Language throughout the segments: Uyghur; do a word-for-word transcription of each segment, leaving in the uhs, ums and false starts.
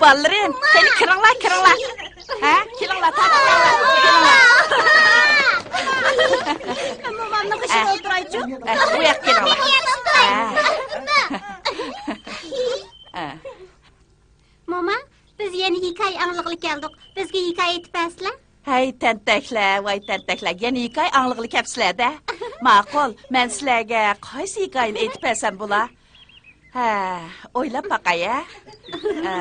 بالىلىرىم، قېنى كىرىڭلار، كىرىڭلار. ھە، كىرىڭلار، تارتىپ كىرىڭلار. كىرىڭلار. مومامنىڭ قېشىدا ئولتۇرايچۇ. ئە، بۇ ياققا كىرىڭلار. ئە. ئە. موما، بىز يەنە ھېكايە ئاڭلىغىلى كەلدۇق. بىزگە ھېكايە ئېيتىپ بەرسىلە. ھەي، تەنتەكلەر، ۋاي تەنتەكلەر، يەنە ھېكايە ئاڭلىغىلى كەپسىلەر-دە. ماقۇل، مەن سىلەرگە قايسى ھېكايىنى ئېيتىپ بەرسەم بولا؟ ھە، ئويلاپ باقاي، ھە. ئە،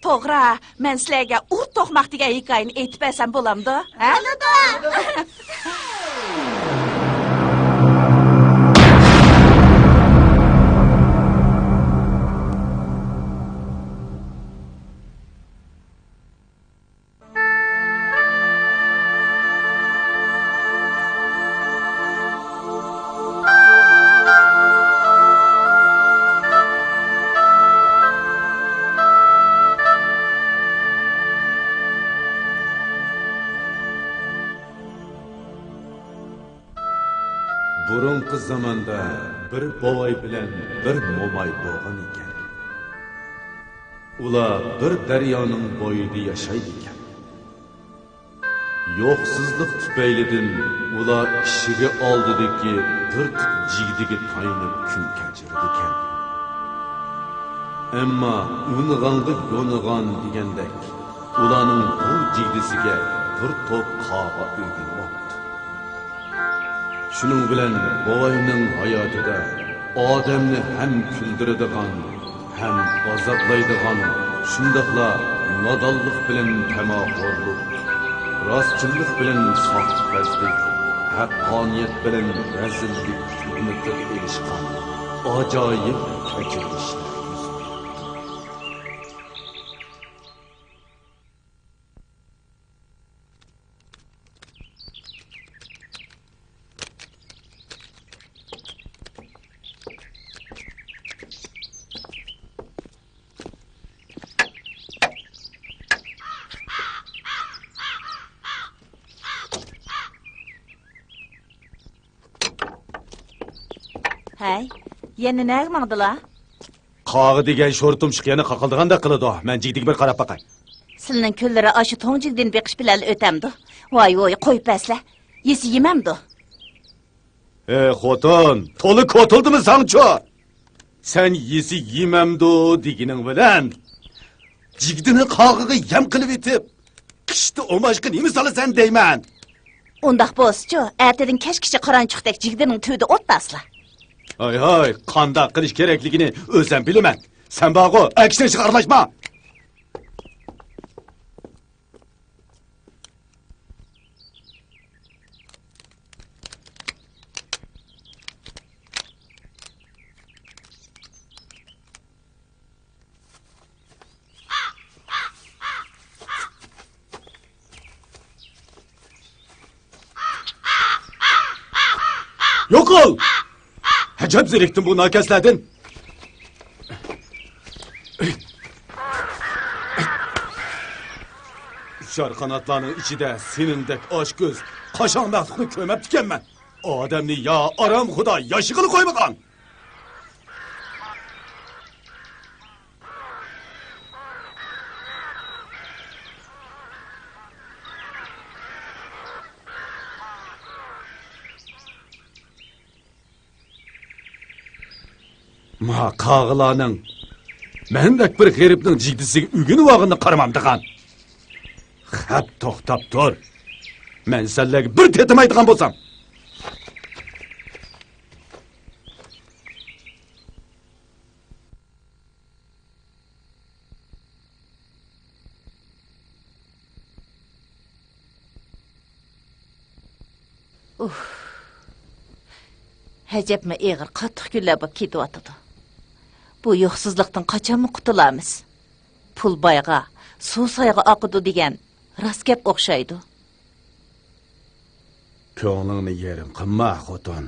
توغرا، مەن سىلەرگە ئۇر توقماق دېگەن ھېكايىنى ئېيتىپ بەرسەم بولامدۇ؟ ھە؟ بولىدۇ. بۇرۇنقى زاماندا بىر بوۋاي بىلەن بىر موماي بولغان ئىكەن. ئۇلار بىر دەريانىڭ بويىدا ياشايدىكەن. يوقسۇزلۇق تۈپەيلىدىن ئۇلار ئىشىكى ئالدىدىكى بىر تۈپ جىگدىگە تايىنىپ كۈن كەچۈرىدىكەن. ئەمما ئۇنىغانغا يونىغان دېگەندەك، ئۇلارنىڭ بۇ جىگدىسىگە بىر توپ قاغا ئۆگىنىۋاپتۇ. شۇنىڭ بىلەن بوۋاينىڭ ھاياتىدا ئادەمنى ھەم كۈلدۈرىدىغان، ھەم ئازابلايدىغان، شۇنداقلا نادانلىق بىلەن تەمەخورلۇق، راستچىللىق بىلەن ساختىپەزلىك، ھەققانىيەت بىلەن رەزىللىك ئۇنتۇپ ئېلىشقان ئاجايىپ كەچۈرمىشلەر يۈز بەردى. ھەي، يەنە نەگە ماڭدىلا؟ قاغا دېگەن شور تۇمشۇق يەنە قاقىلدىغاندەك قىلىدۇ. مەن جىگدىگە بىر قاراپ باقاي. سىلىنىڭ كۈنلىرى ئاشۇ توڭ جىگدىنى بېقىش بىلەن ئۆتەمدۇ؟ ۋاي ۋوي، قويۇپ بەرسىلە. يېسە يېمەمدۇ؟ ھەي خوتۇن، تولا كوتۇلدىمۇ ساڭچۇ؟ سەن يېسە يېمەمدۇ دېگىنىڭ بىلەن، جىگدىنى قاغىغا يەم قىلىۋېتىپ، قىشتا ئوماچقا نېمە سالىسەن دەيمەن. ئۇنداق بولسىچۇ، ئەتىدىن كەچكىچە قارانچۇقتەك جىگدىنىڭ تۈۋىدە ئوت تاسلا. ھاي ھاي، قانداق قىلىش كېرەكلىكىنى ئۆزەم بىلىمەن. سەن بارغۇ، ئەر كىشىنىڭ ئىشىغا ئارىلاشما. يوقال! ئەجەب زېرىكتىم بۇ ناكەسلەردىن. ئۇچار قاناتلارنىڭ ئىچىدە سېنىڭدەك ئاچكۆز، قاشاڭ مەخلۇقنى كۆرمەپتىكەنمەن. ئادەمنى يا ئارام خۇدا ياشىغىلى قويمىغان. ما قاغىلارنىڭ مەندەك بىر غېرىبنىڭ جىگدىسىگە ئۆگىنىۋالغىنىنى قارىمامدىغان. خەپ، توختاپ تۇر. مەن سەنلەرگە بىر تېتىمايدىغان بولسام. ئۇھ. ئەجەبمۇ ئېغىر، قاتتىق كۈنلەر بولۇپ كېتىۋاتىدۇ. بۇ يوقسۇزلۇقتىن قاچانمۇ قۇتۇلارمىز؟ پۇل بايغا، سۇ سايغا ئاقىدۇ دېگەن راست گەپ ئوخشايدۇ. كۆڭلۈڭنى يېرىم قىلما، خوتۇن.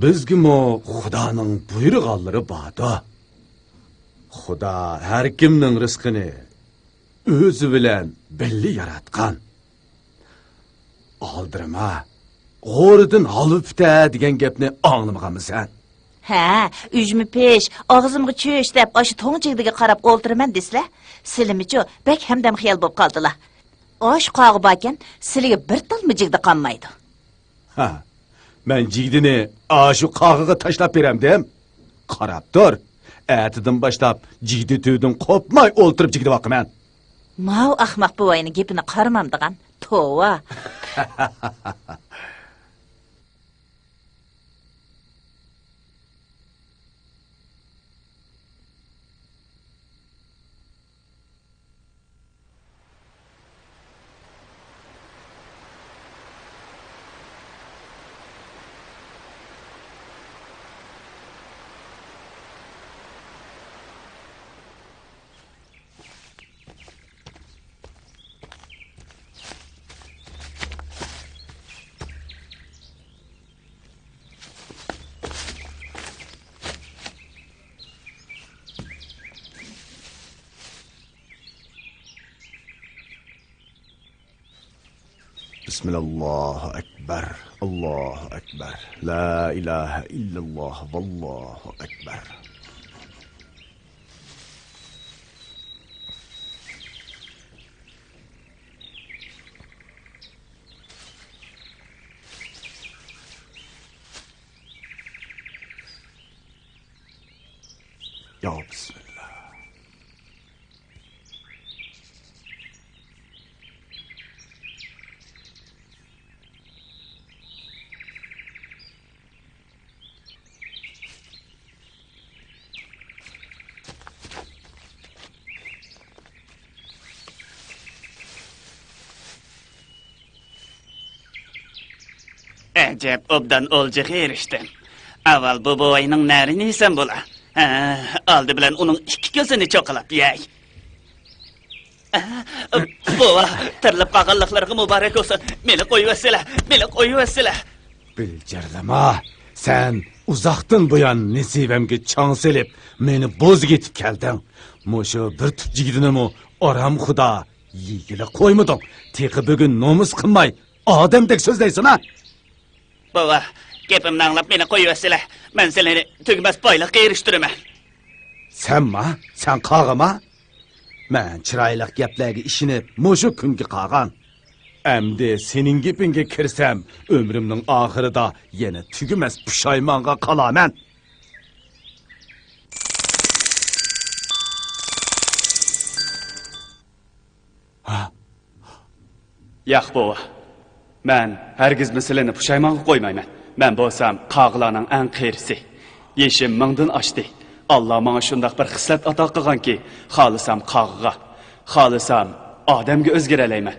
بىزگىمۇ خۇدانىڭ بۇيرۇغانلىرى باردۇ. خۇدا ھەركىمنىڭ رىزقىنى ئۆزى بىلەن بىللە ياراتقان. ئالدىرىما، غورىدىن ھالۋا پۈتە دېگەن گەپنى ئاڭلىمىغانمىسەن؟ ھە، ئۈجمە پىش، ئاغزىمغا چۈش دەپ ئاشۇ توڭ جىگدىگە قاراپ ئولتۇرىمەن دېسىلە، سىلىمىچۇ بەك ھەمدەم خىيال بوپ قالدىلا. ئاشۇ قاغا باركەن، سىلىگە بىر تالمۇ جىگدە قالمايدۇ. ھە، مەن جىگدىنى ئاشۇ قاغىغا تاشلاپ بېرەمدىم؟ قاراپ تۇر، ئەتىدىن باشلاپ جىگدە تۈۋىدىن قوپماي ئولتۇرۇپ جىگدە باقىمەن. ماۋۇ ئەخمەق بوۋاينىڭ گېپىنى قارىمامدىغان، توۋا. بسم الله أكبر، الله أكبر، لا إله إلا الله، والله أكبر. يا بسم الله. ئەجەب ئوبدان ئولجىغا ئېرىشتىم. ئاۋۋال بۇ بوۋاينىڭ نەرىنى يېسەم بولا. ھە، ئالدى بىلەن ئۇنىڭ ئىككى كۆزىنى چوقىلاپ يەي. ھە، بوۋا، تىرىلىپ قالغانلىقلىرىغا مۇبارەك بولسۇن. مېنى قويۇۋەتسىلە، مېنى قويۇۋەتسىلە. بىلجىرلىما، سەن ئۇزاقتىن بۇيان نېسىۋەمگە چاڭ سېلىپ، مېنى بوزۇپ يېتىپ كەلدىڭ. مۇشۇ بىر تۈپ جىگدىنىمۇ ئارام خۇدا يېگىلى قويمىدىڭ. تېخى بۈگۈن نومۇس قىلماي، ئادەمدەك سۆزلەيسەن ھە؟ بوۋا، گېپىمنى ئاڭلاپ مېنى قويۇۋەتسىلە. مەن سىلىنى تۈگىمەس بايلىققا ئېرىشتۈرىمەن. سەنما؟ سەن قاغىما؟ مەن چىرايلىق گەپلەرگە ئىشىنىپ مۇشۇ كۈنگە قالغان. ئەمدى سېنىڭ گېپىڭگە كىرسەم، ئۆمرۈمنىڭ ئاخىرىدا يەنە تۈگىمەس پۇشايمانغا قالارمەن. ھا؟ ياق، بوۋا. مەن ھەرگىزمۇ سىلىنى پۇشايمانغا قويمايمەن. مەن بولسام قاغىلارنىڭ ئەڭ قېرىسى. يېشىم مىڭدىن ئاشتى. ئاللا ماڭا شۇنداق بىر خىسلەت ئاتا قىلغانكى، خالىسام قاغىغا، خالىسام ئادەمگە ئۆزگىرەلەيمەن.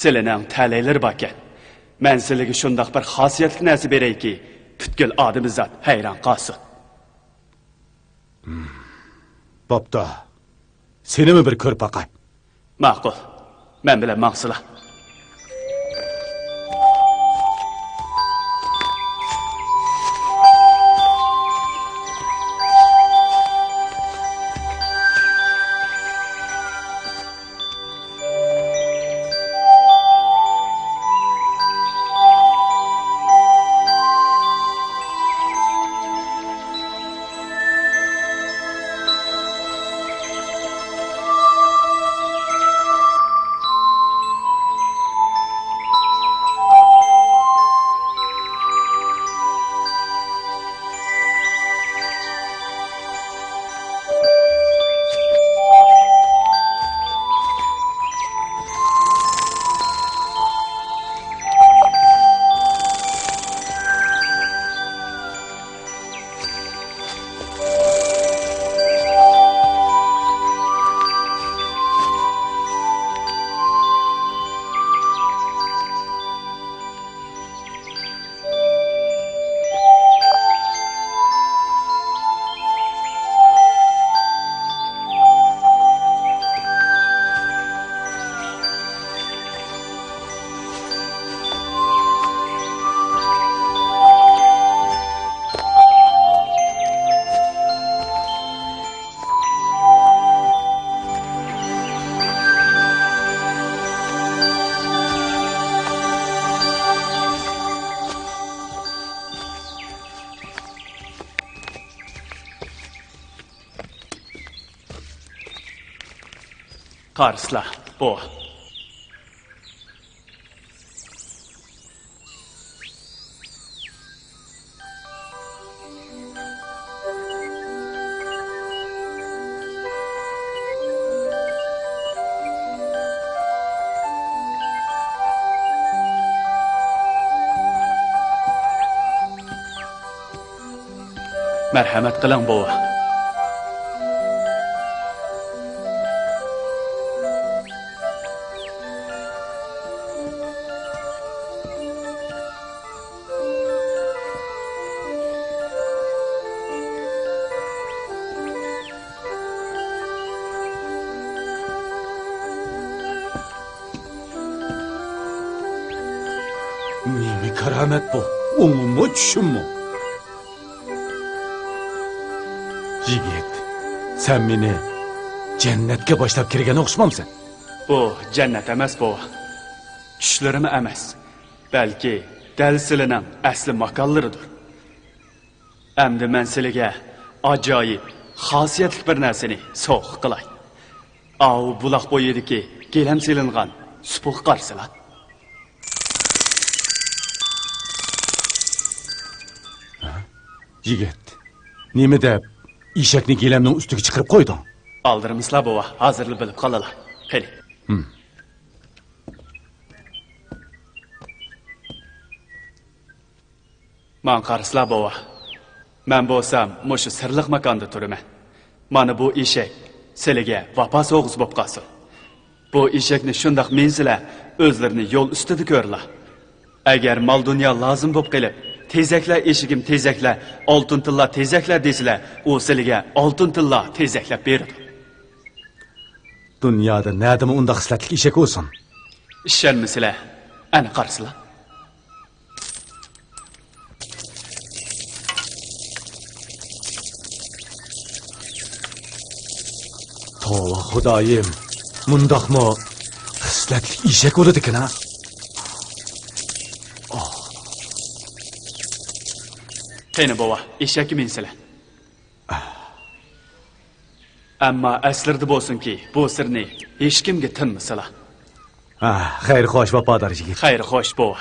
سىلىنىڭ تەلەيلىرى باركەن. مەن سىلىگە شۇنداق بىر خاسىيەتلىك نەرسە بېرەيكى، پۈتكۈل ئادىمىزات ھەيران قالسۇن. بوپتۇ. سېنىمۇ بىر كۆرۈپ باقاي. ماقۇل. مەن بىلەن ماڭسىلا. قارىسىلا، بوۋا. مەرھەمەت قىلىڭ، بوۋا. نېمە كارامەت بۇ؟ ئوڭۇممۇ، چۈشۈممۇ؟ يىگىت، سەن مېنى جەننەتكە باشلاپ كىرگەن ئوخشىمامسەن؟ بۇ جەننەت ئەمەس، بوۋا. چۈشلىرىمۇ ئەمەس. بەلكى دەل سىلىنىڭ ئەسلى ماكانلىرىدۇر. ئەمدى مەن سىلىگە ئاجايىپ خاسىيەتلىك بىر نەرسىنى سوۋغا قىلاي. ئاۋۇ بۇلاق بويىدىكى گىلەم سېلىنغان سۇپىغا قارىسىلا. يىگىت، نېمە دەپ ئېشەكنى گىلەمنىڭ ئۈستىگە چىقىرىپ قويدۇڭ؟ ئالدىرىمىسىلا، بوۋا، ھازىرلا بىلىپ قالىلا. قېنى. ھىم. ماڭا قارىسىلا، بوۋا. مەن بولسام مۇشۇ سىرلىق ماكاندا تۇرىمەن. مانا بۇ ئېشەك سىلىگە ۋاپا سوۋغىسى بولۇپ قالسۇن. بۇ ئېشەكنى شۇنداق مىنسىلە، ئۆزلىرىنى يول ئۈستىدە كۆرىلا. ئەگەر مال-دۇنيا لازىم بولۇپ قېلىپ، «تېزەكلە، ئېشىكىم، تېزەكلە، ئالتۇن تىللا تېزەكلە» دېسىلە، ئۇ سىلىگە ئالتۇن تىللا تېزەكلەپ بېرىدۇ. دۇنيادا نەدىمۇ ئۇنداق خىسلەتلىك ئېشەك بولسۇن؟ ئىشەنمىسىلە، ئەنە قارىسىلا. توۋا خۇدايىم، مۇنداقمۇ خىسلەتلىك ئېشەك بولىدىكىن ھە؟ قېنى بوۋا، ئېشەككە مىنسىلە. ئەمما ئەسلىرىدە بولسۇنكى، بۇ سىرنى ھېچكىمگە تىنمىسىلا. ھە، خەير خوش، ۋاپادار يىگىت. خەير خوش، بوۋا.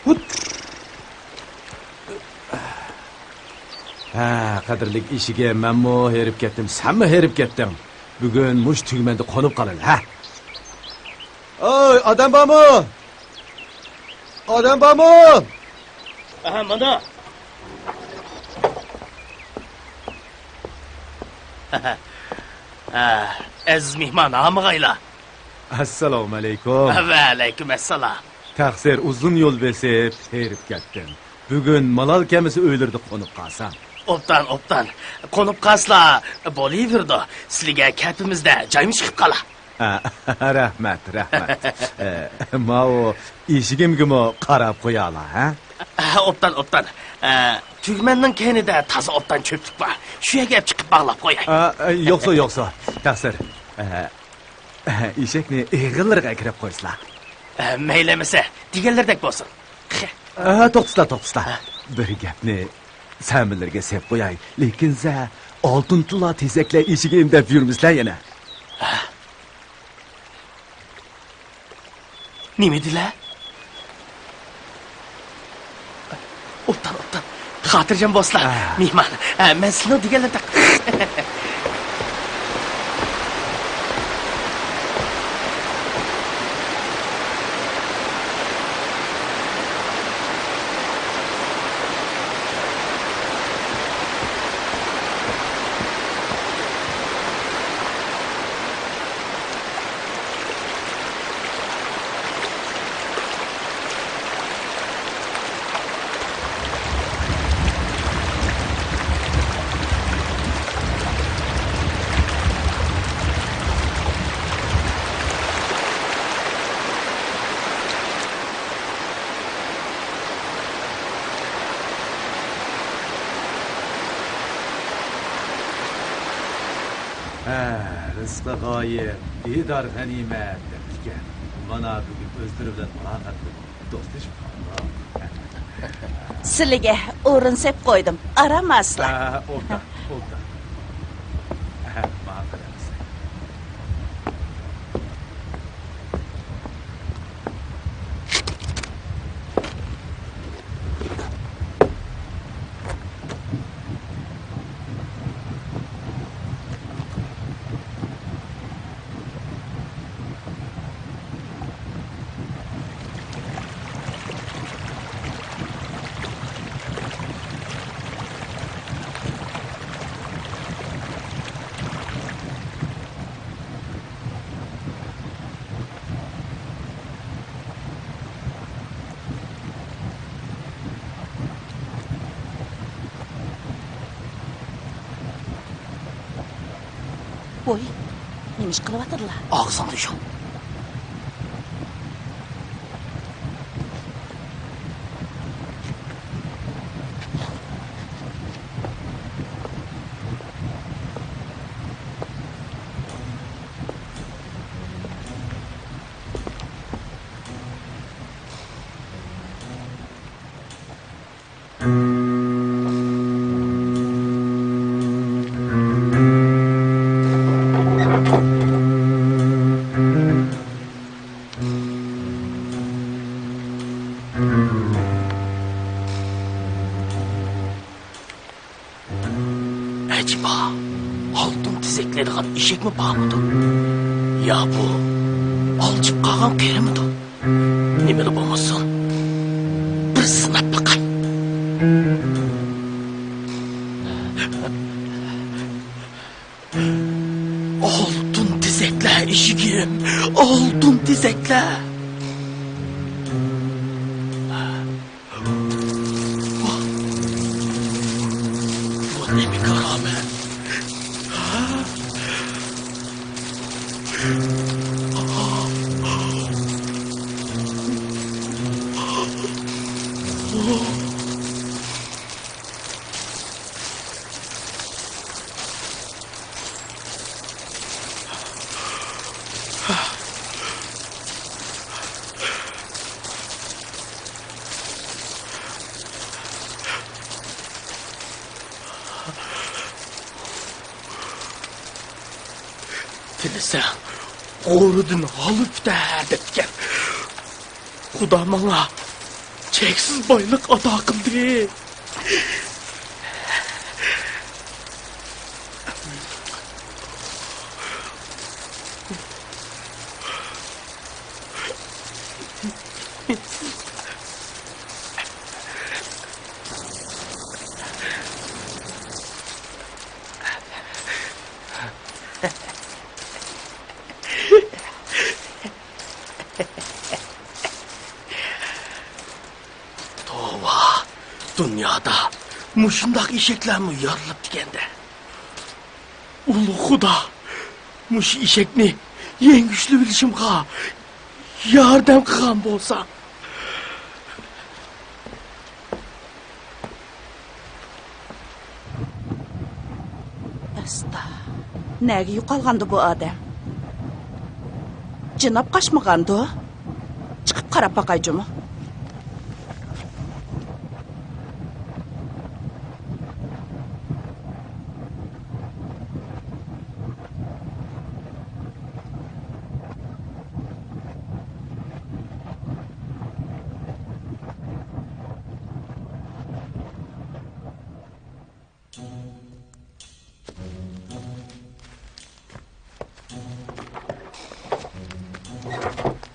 ھۇت! ھە، قەدىرلىك ئېشىكىم، مەنمۇ ھېرىپ كەتتىم، سەنمۇ ھېرىپ كەتتىڭ. بۈگۈن مۇشۇ تۈگمەندە قونۇپ قالىلى، ھە؟ ئوي، ئادەم بارمۇ؟ ئادەم بارمۇ؟ ئەھە، مانا. ئەزىز مېھمان، ھامىغايلا. ئەسسالامۇئەلەيكۇم. ۋەئەلەيكۇم ئەسسالام. تەقسىر، ئۇزۇن يول بېسىپ ھېرىپ كەتتىم. بۈگۈن مالال كەمىسى ئۆيلىرىدە قونۇپ قالسام. ئوبدان، ئوبدان. قونۇپ قالسىلا بولۇۋېرىدۇ. سىلىگە كەپىمىزدە جايمۇ چىقىپ قالا. ئە، رەھمەت، رەھمەت. ئە، ماۋۇ ئېشىكىمگىمۇ قاراپ قويالا، ھە؟ ئە، ئوبدان، ئوبدان. ئە، تۈگمەننىڭ كەينىدە تازا ئوبدان چۆپلۈك بار. شۇ يەرگە ئەپ چىقىپ باغلاپ قوياي. ئە، ئە، يوقسا، يوقسا، تەقسىر. ئە، ئە، ئېشەكنى ئېغىللىرىغا ئەكىرىپ قويسىلا. ئە، مەيلى ئەمىسە، دېگەنلىرىدەك بولسۇن. ئە، توختىسىلا، توختىسىلا. بىر گەپنى سەمىلىرىگە سېلىپ قوياي، لېكىن سە ئالتۇن تىللا تېزەكلەر ئېشىكىم دەپ يۈرمىسىلە يەنە. نېمە دېدىلە؟ ئوبدان، ئوبدان. خاتىرجەم بولسىلا، ھە. مېھمان. ھە، مەن سىلىنىڭ دېگەنلىرىدەك. ھە، رىزقى غايىب، دىدار غەنىيمەت دەپتىكەن. مانا بۈگۈن ئۆزلىرى بىلەن مۇلاقات قىلدىم، دوستلىشىپ قالدۇق. سىلىگە ئورۇن سېپ قويدۇم، ئارام ئالسىلا. ھە، ئوبدان، ئوبدان. ھە، ماڭا قاراڭ. ۋوي، نېمە ئىش قىلىۋاتىدىلا؟ ئاغزىڭنى يۇم. ئەجەبا، ئالتۇن تېزەكلەيدىغان ئېشەكمۇ بارمىدۇ؟ يا بۇ ئالجىپ قالغان قېرىمىدۇ؟ نېمىلا بولمىسۇن، بىر سىناپ باقاي. ئالتۇن تېزەكلەر ئېشىكىم، ئالتۇن تېزەكلەر. بۇ نېمە كارامەت؟ تىلىسەڭ، غورىدىن ھالى پۈتەر دەپتىكەن. خۇدا ماڭا چەكسىز بايلىق ئاتا قىلدى. توۋا، دۇنيادا مۇشۇنداق ئېشەكلەرمۇ يارىلىپتىكەن-دە. ئۇلۇغ خۇدا، مۇشۇ ئېشەكنى يەڭگۈشلىۋېلىشىمغا ياردەم قىلغان بولسا. ئاستا. نەگە يوقالغاندۇ بۇ ئادەم؟ جىناپ قاچمىغاندۇ؟ چىقىپ قاراپ باقاي جۇمۇ.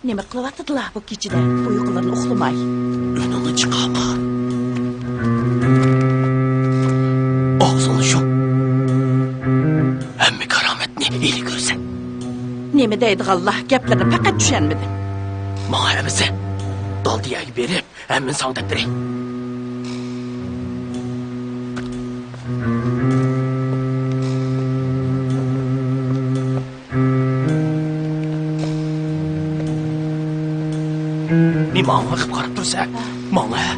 نېمە قىلىۋاتىدىلا بۇ كېچىدە؟ ئۇيقۇلىرىنى ئۇخلىماي. ئۈنۈڭنى چىقارما. ئاغزىڭنى يۇم. ھەممە كارامەتنى ھېلى كۆرىسەن. نېمە دەيدىغانلا گەپلىرىنى پەقەت چۈشەنمىدىم. ماڭا ئەمىسە، دالدىيەگە بېرىپ، ھەممىنى ساڭا دەپ بېرەي. نېمە ئاڭلىقىپ قاراپ تۇرسەن؟ ماڭا. ھە.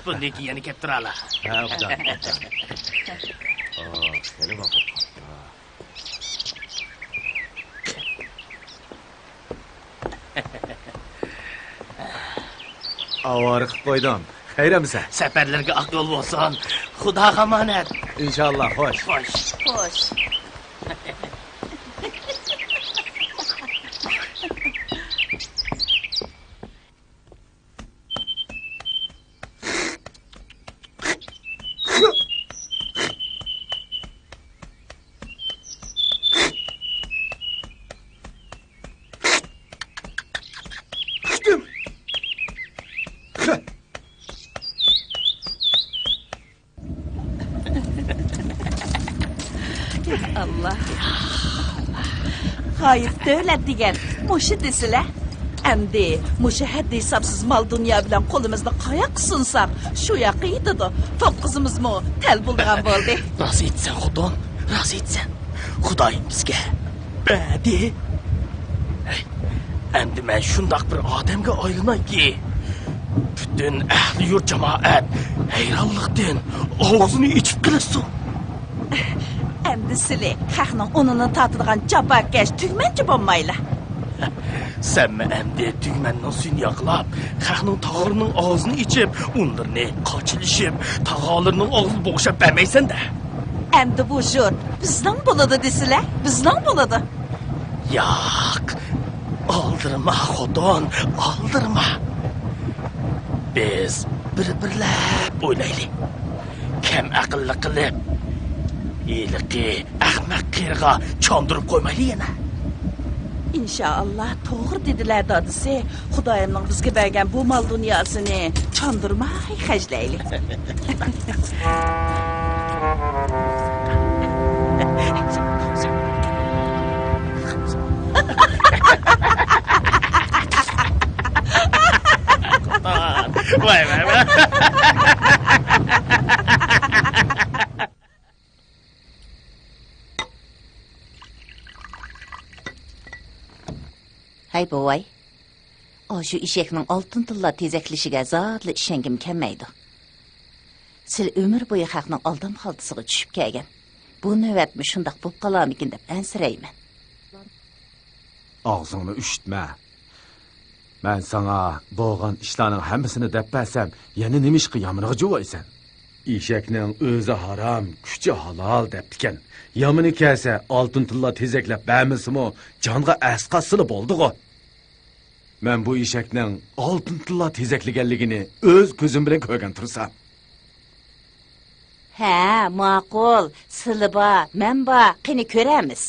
بۇندىن كېيىن يەنە كەپ تۇرالا. ھە، ئوبدان، ئوبدان. ئو، خېلى ۋاقىت قاپتۇ. ئاۋارە قىلىپ قويدۇم. خەير ئەمىسە. سەپەرلىرىگە ئاق يول بولسۇن. خۇداغا ئامانەت. ئىنشاللا، خوش. خوش. خوش. ئاللا. غايىب دۆلەت دېگەن مۇشۇ دېسىلە. ئەمدى مۇشۇ ھەددى ھېسابسىز مال دۇنيا بىلەن قولىمىزنى قاياققا سۇنساق، شۇ ياققا يېتىدۇ. توققۇزىمىزمۇ تەل بولىدىغان بولدى. راست ئېيتىسەن خوتۇن، راست ئېيتىسەن. خۇدايىم بىزگە بەدى. ھەي، ئەمدى مەن شۇنداق بىر ئادەمگە ئايلىنايكى، پۈتۈن ئەھلى يۇرت جامائەت ھەيرانلىقتىن ئاغزىنى ئېچىپ قېلىشسۇن. ئەمدى سىلى خەقنىڭ ئۇنىنى تارتىدىغان جاپاكەش تۈگمەنچى بولمايلا. سەنمۇ ئەمدى تۈگمەننىڭ سۈيىنى ياقلاپ، خەقنىڭ تاغىلىرىنىڭ ئاغزىنى ئېچىپ، ئۇنلىرىنى قاچىلىشىپ، تاغىلىرىنىڭ ئاغزىنى بوشاپ بەرمەيسەن-دە. ئەمدى بۇ يۇرت بىزنىڭ بولىدۇ دېسىلە، بىزنىڭ بولىدۇ. ياق، ئالدىرىما خوتۇن، ئالدىرىما. بىز بىر-بىرلەپ ئويلايلى. كەم ئەقىللىق قىلىپ، ھېلىقى ئەخمەق قېرىغا چاندۇرۇپ قويمايلى يەنە. ئىنشائاللا، توغرا دېدىلە دادىسى. خۇدايىمنىڭ بىزگە بەرگەن بۇ مال دۇنياسىنى چاندۇرماي خەجلەيلى. ۋاي، ۋاي، ۋاي. ئەي بوۋاي، ئاشۇ ئېشەكنىڭ ئالتۇن تىللا تېزەكلىشىگە زادىلا ئىشەنگۈم كەلمەيدۇ. سىلى ئۆمۈر بويى خەقنىڭ ئالدام خالتىسىغا چۈشۈپ كەلگەن. بۇ نۆۋەتمۇ شۇنداق بوپ قالارمىكىن دەپ ئەنسىرەيمەن. ئاغزىڭنى ئۈشۈتمە. مەن ساڭا بولغان ئىشلارنىڭ ھەممىسىنى دەپ بەرسەم، يەنە نېمە ئىشقا يامىنىغا جۇۋايسەن؟ ئېشەكنىڭ ئۆزى ھارام، كۈچى ھالال دەپتىكەن. يامىنى كەلسە، ئالتۇن تىللا تېزەكلەپ بەرمىسىمۇ، جانغا ئەسقاتسىلا بولدىغۇ. مەن بۇ ئېشەكنىڭ ئالتۇن تىللا تېزەكلىگەنلىكىنى ئۆز كۆزۈم بىلەن كۆرگەن تۇرسام. ھە، ماقۇل، سىلى بار، مەن بار، قېنى كۆرەرمىز.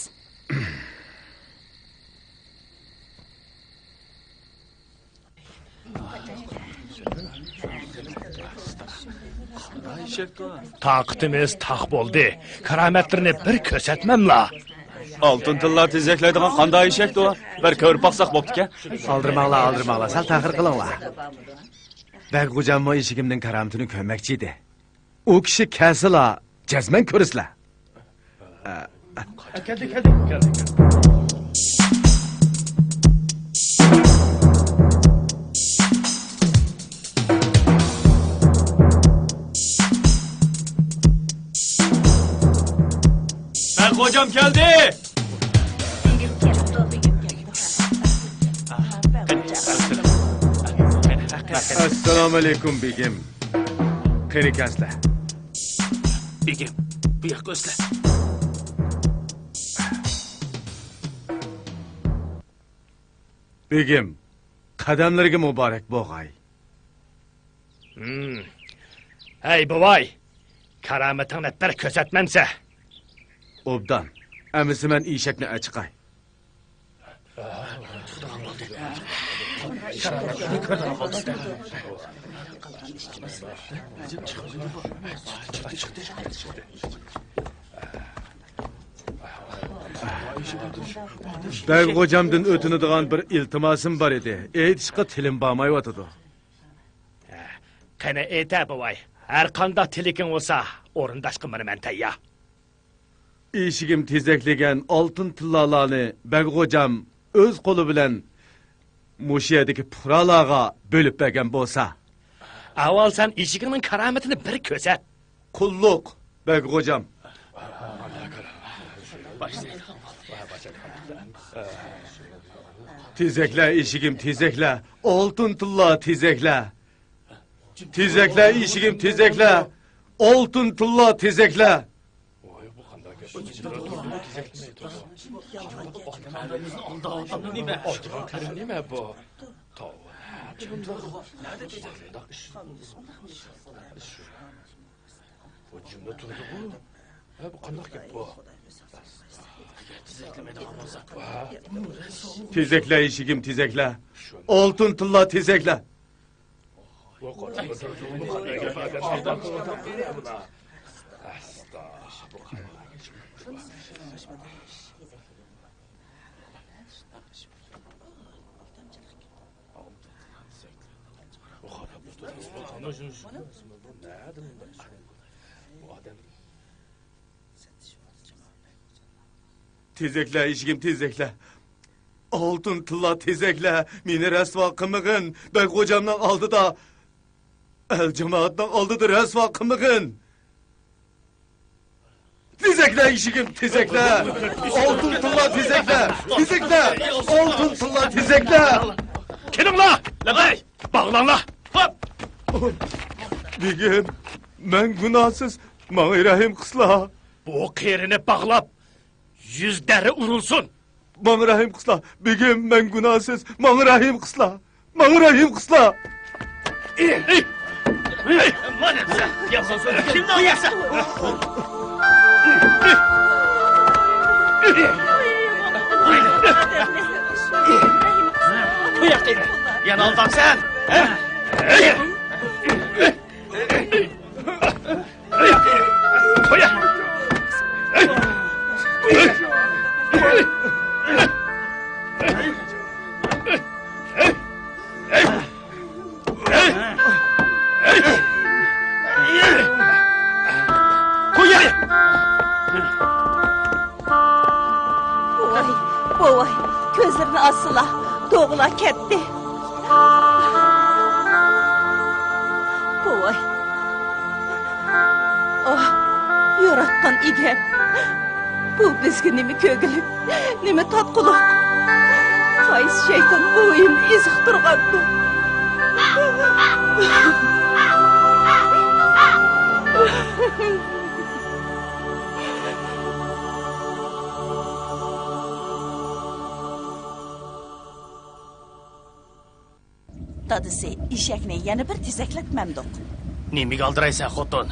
تاقىتىمىز تاق بولدى. كارامەتلىرىنى بىر كۆرسەتمەملا. ئالتۇن تىللا تېزەكلەيدىغان قانداق ئېشەكتۇ؟ بىر كۆرۈپ باقساق بوپتىكەن. ئالدىرىماڭلار، ئالدىرىماڭلار، سەل تەخىر قىلىڭلار. بەگ غوجاممۇ ئېشىكىمنىڭ كارامىتىنى كۆرمەكچى ئىدى. ئۇ كىشى كەلسىلا، جەزمەن كۆرىسىلەر. كەلدى، كەلدى، كەلدى، كەلدى. بەگ غوجام كەلدى! ئەسسالامۇئەلەيكۇم، بېگىم. قېنى كەلسىلە. بېگىم، بۇ ياققا ئۆتسىلە. بېگىم، قەدەملىرىگە مۇبارەك بولغاي. ھەي، بوۋاي، كارامىتىڭنى بىر كۆرسەتمەمسە؟ ئوبدان، ئەمىسە مەن ئېشەكنى ئەچىقاي. بەگ غوجامدىن ئۆتۈنىدىغان بىر ئىلتىماسىم بار ئىدى. ئېيتىشقا تىلىم بارمايۋاتىدۇ. قېنى ئېيتە، بوۋاي. ھەر قانداق تىلىكىڭ بولسا، ئورۇنداشقا مانا مەن تەييار. ئېشىكىم تېزەكلىگەن ئالتۇن تىللالارنى بەگ غوجام ئۆز قولى بىلەن مۇشۇ يەردىكى پۇقرالارغا بۆلۈپ بەرگەن بولسا. ئاۋۋال سەن ئېشىكىڭنىڭ كارامىتىنى بىر كۆرسەت. قۇللۇق، بەگ غوجام. تېزەكلە، ئېشىكىم، تېزەكلە. ئالتۇن تىللا، تېزەكلە. تېزەكلە، ئېشىكىم، تېزەكلە. ئالتۇن تىللا، تېزەكلە. نېمە بۇ؟ بۇ جىمدا تۇرىدىغۇ؟ ھە، بۇ قانداق گەپ بۇ؟ تېزەكلە، ئېشىكىم، تېزەكلە. ئالتۇن تىللا، تېزەكلە. تېزەكلە، ئېشىكىم، تېزەكلە. ئالتۇن تىللا، تېزەكلە. مېنى رەسۋا قىلمىغىن. بەگ غوجامنىڭ ئالدىدا، ئەل جامائەتنىڭ ئالدىدا رەسۋا قىلمىغىن. تېزەكلە، ئېشىكىم، تېزەكلە. ئالتۇن تىللا، تېزەكلە. تېزەكلە. ئالتۇن تىللا، تېزەكلە. كېلىڭلار! لەببەي! باغلاڭلار! ھوپ! بېگىم، مەن گۇناھسىز، ماڭا رەھىم قىلسىلا. بۇ قېرىنى باغلاپ، يۈز دەررە ئۇرۇلسۇن! ماڭا رەھىم قىلسىلا، بېگىم، مەن گۇناھسىز، ماڭا رەھىم قىلسىلا، ماڭا رەھىم قىلسىلا. يەنە ئالدامسەن! بوۋاي، بوۋاي، كۆزلىرىنى ئاچسىلا. دوغىلا كەتتى. بوۋاي. ئاھ، ياراتقان ئىگەم. بۇ بىزگە نېمە كۆگىلىك، نېمە تاتقۇلۇق. قايسى شەيتان بوۋىيىمنى ئېزىقتۇرغاندۇ؟ دادىسى، ئېشەكنى يەنە بىر تېزەكلەتمەمدۇق؟ نېمىگە ئالدىرايسەن، خوتۇن؟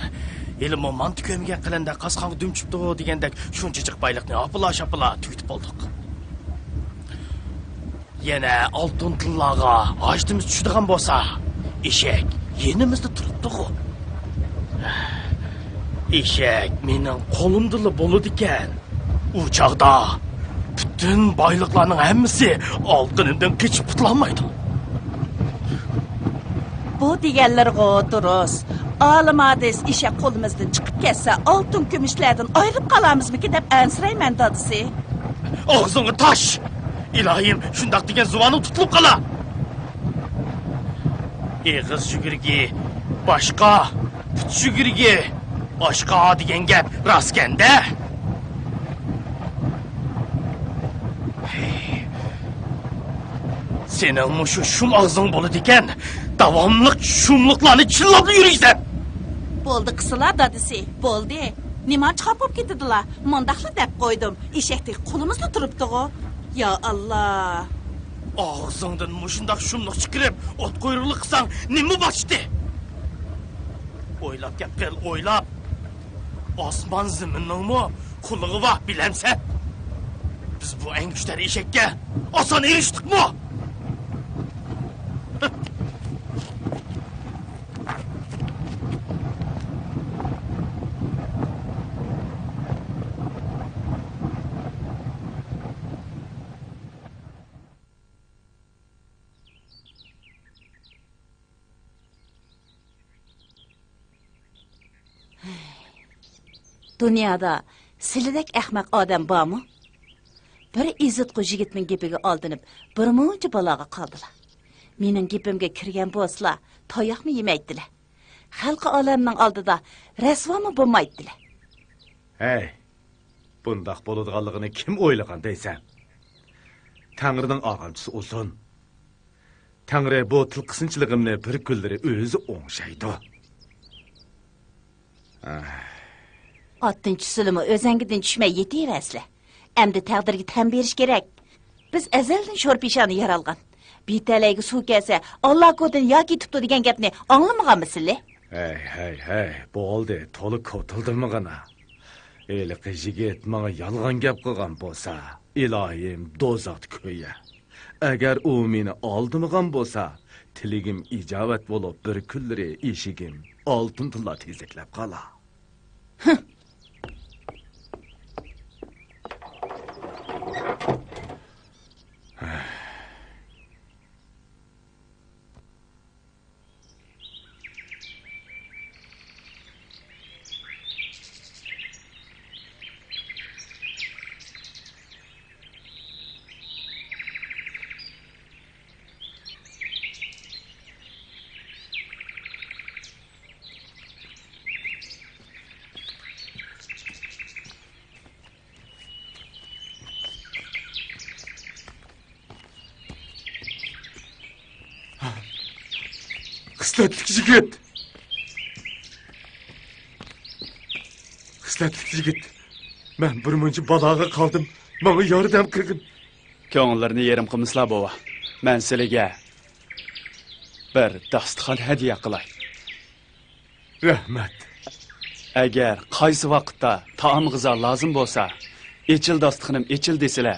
ھېلىمۇ مانتا كۆمگەن قېلىندەك قاسقانغا دۈم چۈشۈپتۇ دېگەندەك شۇنچىچىق بايلىقنى ئاپىلا-شاپىلا تۈگىتىپ بولدۇق. يەنە ئالتۇن تىللارغا ھاجىتىمىز چۈشىدىغان بولسا، ئېشەك يېنىمىزدا تۇرۇپتۇغۇ. ئېشەك مېنىڭ قولۇمدىلا بولىدىكەن. ئۇ چاغدا پۈتۈن بايلىقلارنىڭ ھەممىسى ئالتۇنۇمدىن قېچىپ قۇتۇلالمايدۇ. بۇ دېگەنلىرىغۇ دۇرۇس. ئالىم ھادىس ئېشەك قولىمىزدىن چىقىپ كەتسە، ئالتۇن كۈمۈشلەردىن ئايرىلىپ قالارمىزمىكىن دەپ ئەنسىرەيمەن، دادىسى. ئاغزىڭغا تاش! ئىلاھىم، شۇنداق دېگەن زۇۋانىڭ تۇتۇلۇپ قالا! ئېغىز يۈگۈرۈكى باشقا، پۇت يۈگۈرۈكى ئاشقا دېگەن گەپ راستكەن-دە! سېنىڭمۇ شۇ شۇم ئاغزىڭ بولىدىكەن، داۋاملىق شۇملۇقلارنى چىللاپلا يۈرىسەن! بولدى قىسىلا، دادىسى، بولدى. نېمانچە خاپا بولۇپ كېتىدىلا؟ مۇنداقلا دەپ قويدۇم، ئېشەكتىكى قولىمىزلا تۇرۇپتىغۇ. يا ئاللا! ئاغزىڭدىن مۇشۇنداق شۇملۇق چىقىرىپ، ئوت قۇيرۇقلۇق قىلساڭ نېمە باشتى؟ ئويلاپ گەپ قىل، ئويلاپ! ئاسمان زېمىننىڭمۇ قۇلىقى بار، بىلەمسەن؟ بىز بۇ ئەڭگۈشتەر ئېشەككە ئاسان ئېرىشتۇقمۇ؟ دۇنيادا سىلىدەك ئەخمەق ئادەم بارمۇ؟ بىر ئېزىتقۇ يىگىتنىڭ گېپىگە ئالدىنىپ، بىر مۇنچە بالاغا قالدىلا. مېنىڭ گېپىمگە كىرگەن بولسىلا، تاياقمۇ يېمەيتتىلە. خەلقى ئالەمنىڭ ئالدىدا رەسۋامۇ بولمايتتىلە. ھەي، بۇنداق بولىدىغانلىقىنى كىم ئويلىغان دەيسەن؟ تەڭرىنىڭ ئارامچىسى ئۇزۇن. تەڭرى بۇ تىل قىسىنچىلىقىمنى بىر كۈنلىرى ئۆزى ئوڭشايدۇ. ئاھ. ئاتتىن چۈشسىلىمۇ ئۆزەڭگىدىن چۈشمەي يېتىۋەرسىلە. ئەمدى تەقدىرگە تەن بېرىش كېرەك. بىز ئەزەلدىن شورپىشانى يارالغان. بىتەلەيگە سۇ كەلسە، ئاللا كوتىنى يا كېتىپتۇ دېگەن گەپنى ئاڭلىمىغانمىسىلى؟ ھەي، ھەي، ھەي، بولدى، تولا كوتۇلدىمىغىنا. ھېلىقى يىگىت ماڭا يالغان گەپ قىلغان بولسا، ئىلاھىم، دوزاختا كۆيە. ئەگەر ئۇ مېنى ئالدىمىغان بولسا، تىلىگىم ئىجابەت بولۇپ، بىر كۈنلىرى ئېشىكىم ئالتۇن تىللا تېزەكلەپ قالا. خىسلەتلىك يىگىت! خىسلەتلىك يىگىت! مەن بىر مۇنچە بالاغا قالدىم، ماڭا ياردەم قىلغىن! كۆڭۈللىرىنى يېرىم قىلمىسىلا، بوۋا. مەن سىلىگە بىر داستىخان ھەدىيە قىلاي. رەھمەت. ئەگەر قايسى ۋاقىتتا تائام-غىزا لازىم بولسا، «ئېچىل، داستىخىنىم، ئېچىل» دېسىلە،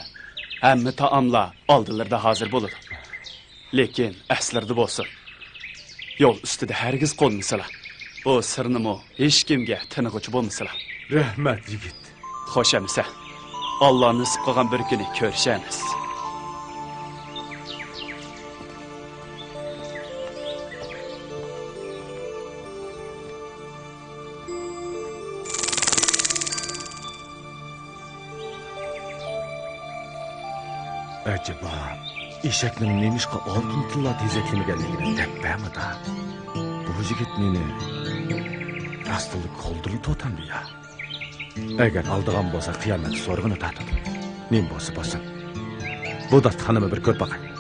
ھەممە تائاملار ئالدىلىرىدا ھازىر بولىدۇ. لېكىن ئەسلىرىدە بولسۇن، يول ئۈستىدە ھەرگىز قونمىسىلا. بۇ سىرنىمۇ ھېچكىمگە تىنىغۇچى بولمىسىلا. رەھمەت، يىگىت. خوش ئەمىسە، ئاللا نېسىپ قىلغان بىر كۈنى كۆرۈشەرمىز. ئەجەبا، ئېشەكنىڭ نېمىشقا ئالتۇن تىللا تېزەكلىمىگەنلىكىنى دەپ بەرمىدى. بۇ يىگىت مېنى راستتىنلا كولدۇرلا توتەمدۇ يا؟ ئەگەر ئالدىغان بولسا، قىيامەتتە سورىقىنى تارتىدۇ. نېمە بولسا بولسۇن. بۇ داستىخاننىمۇ بىر كۆرۈپ باقاي.